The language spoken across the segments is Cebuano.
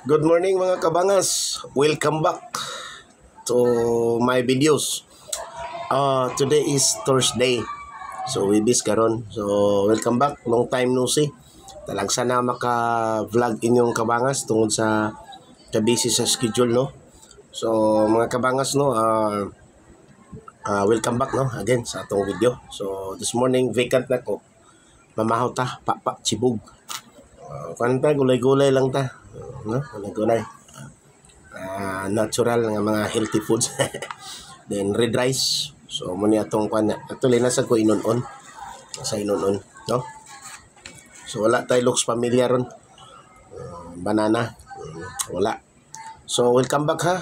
Good morning, mga kabangas. Welcome back to my videos. Today is Thursday. So Webes karon. So welcome back. Long time no see. Talang sana maka-vlog inyong kabangas tungod sa ka-busy sa schedule, no. So mga kabangas, no, welcome back, no, again sa atong video. So this morning vacant na ko. Mamahaw ta, papa chibog. Kuan ta, gulay-gulay lang ta. No, gulay-gulay. Natural nga mga healthy foods. Then red rice. So mo ni atong kuan. Actually nasa ko inon-on. Sa inon-on, no? So wala tay looks familiar ron. Banana. Wala. So welcome back ha.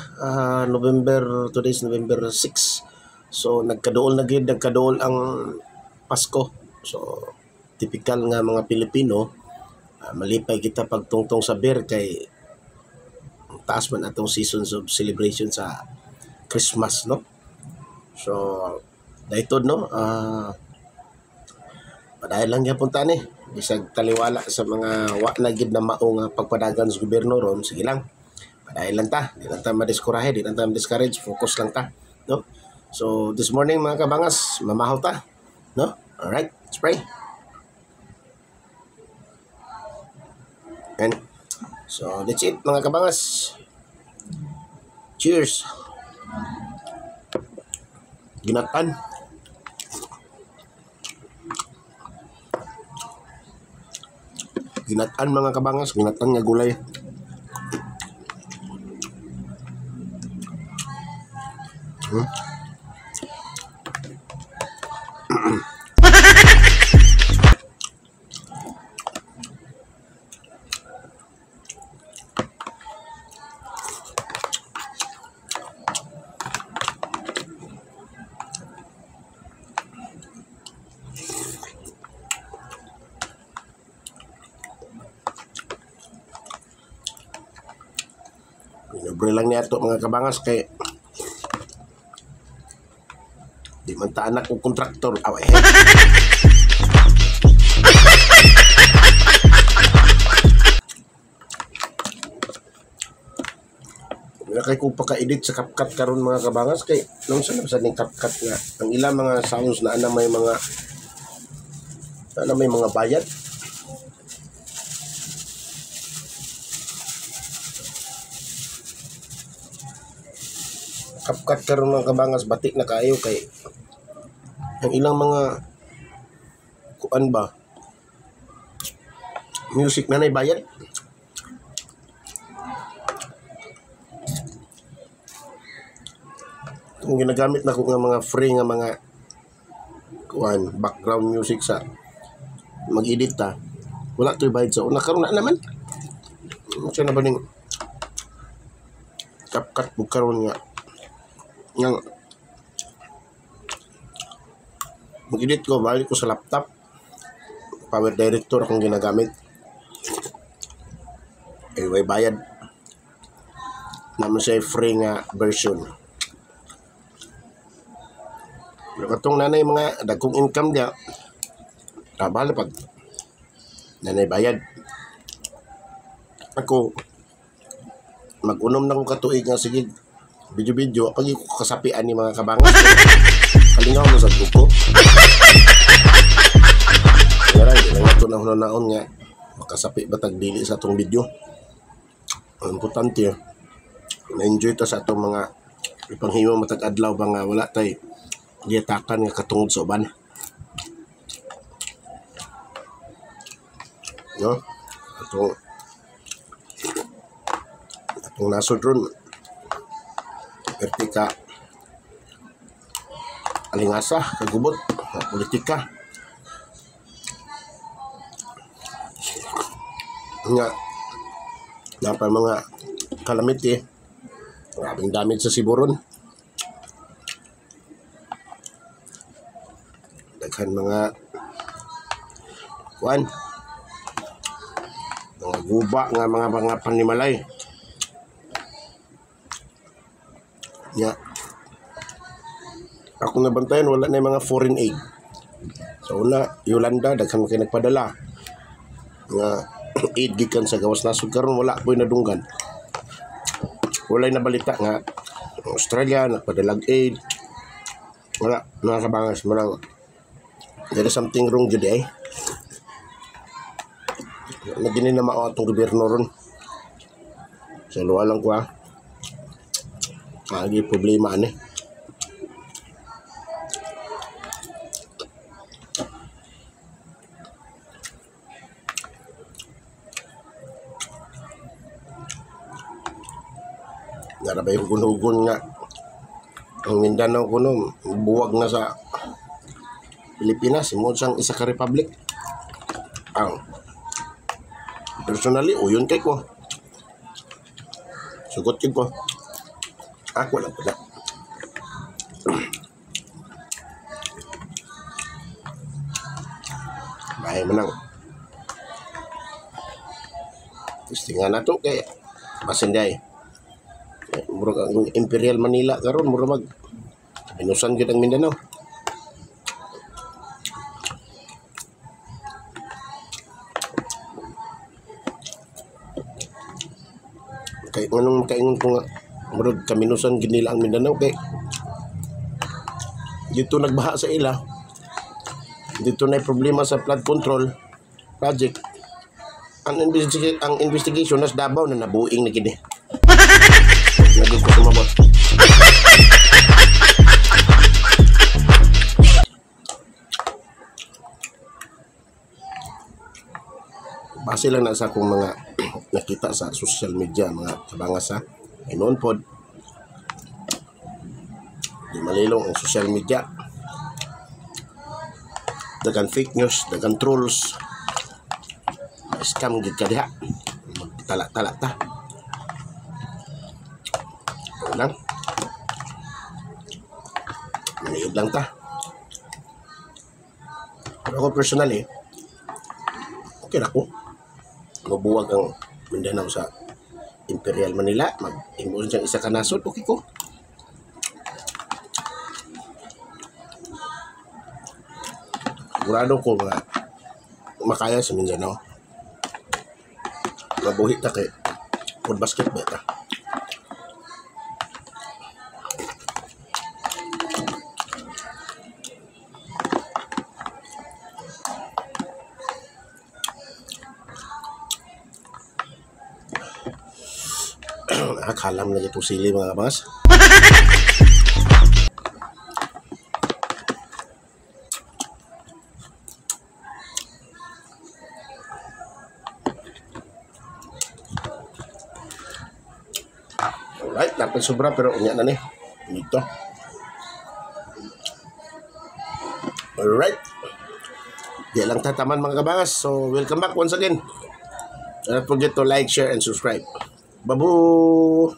November, today is November 6. So nagkaduol na gyud, nagkaduol ang Pasko. So typical nga mga Pilipino, malipay kita pagtungtong sa beer kay taas man atong seasons of celebration sa Christmas, no? So daytod, no, padayon lang gyapon ta ni bisag taliwala sa mga wa na gid na mao nga pagpadagan sa gobyerno ron. Sige lang, padayon lang ta, di lang ta madiskurahe, di lang ta ma-discourage, focus lang ta, no? So this morning, mga kabangas, mamahaw ta, no? Alright, let's pray. And so that's it, mga kabangas. Cheers. Ginatan. Ginatan, mga kabangas, ginatan nga gulay. Libre lang niya ito, mga kabangas, kay di man ta anak og kontraktor. Away. Wala kay kung paka-edit sa CapCut karon, mga kabangas, kay nung sa sa ning CapCut nga ang ilang mga sounds na ana may mga ana may mga bayad. CapCut karon, mga kabangas, batik na kaayo kay ang ilang mga kuan ba music na nay bayad. Kung ginagamit na ko nga mga free nga mga kuan background music sa mag-edit ta, wala to'y bayad sa una. Karon na naman siya na ba ning CapCut bug karon nga nga mag-edit ko, balik ko sa laptop. Power Director akong ginagamit. Anyway, bayad naman siya free nga version. Pero katong nanay mga dagkong income niya, bahala pag nanay bayad. Ako mag-unom na kong katuig nga sige video-video, pag ko kasapian ni mga kabangas. Kalingaw mo sa grupo. Kaya lang, di lang ito na hunaon nga makasapi ba tag dili sa atong video. Ang importante, na-enjoy ta sa atong mga ipanghimo matag adlaw ba nga wala tay giyatakan nga katungod sa uban. No? Atong nasod ron, perti ka alingasa, kagubot, politika. Nga, napa mga calamity, grabing damage sa Siburon. Daghan mga kuan, mga guba nga mga panimalay. Nga, ako nabantayan, wala na yung mga foreign aid. So una, Yolanda, daghan kay nagpadala nga aid gikan sa gawas nasod. Karon wala po'y nadunggan. Walay nabalita nga Australia nagpadalag aid. Wala, mga kabangas, marang there is something wrong jud eh. Nagini na mao atong gobyerno ron. Sa luwa lang ko ha. Agi problema ani. Narabay hugon-hugon nga ang Mindanao kuno buwag na sa Pilipinas, imo siyang isa ka republic. Ang personally uyon kay ko. Sugot yun ko. Ako lang pala. Bahay man lang. Testingan na to kay basin day. Murag ang Imperial Manila karon murag mag minusan gyud ang Mindanao. Kay nganong makaingon ko nga murag kaminusan gyud nila ang Mindanao kay dito nagbaha sa ila. Dito na problema sa flood control project. Ang investigation nas Davao na nabuing na gini. Naging ko sumabot. Base lang na sa akong mga nakita sa social media, mga kabangas ha. Ay noon pod, di malilong ang social media. Dagan fake news, dagan trolls. Scam gid ka diha. Magtala-tala ta. Lang. Maniod lang ta. Pero ako personally, okay na ko. Mabuwag ang Mindanao sa Imperial Manila, mag-imbon siyang isa ka nasod, okay ko. Sigurado ko nga makaya sa Mindanao. Mabuhi ta kay food basket ba ta. Nakalam na ito sili mga kabas. Alright, dapat sobra pero unya na ni. Dito. Alright. Di lang tataman mga kabangas. So, welcome back once again. Don't forget to like, share, and subscribe. Babu!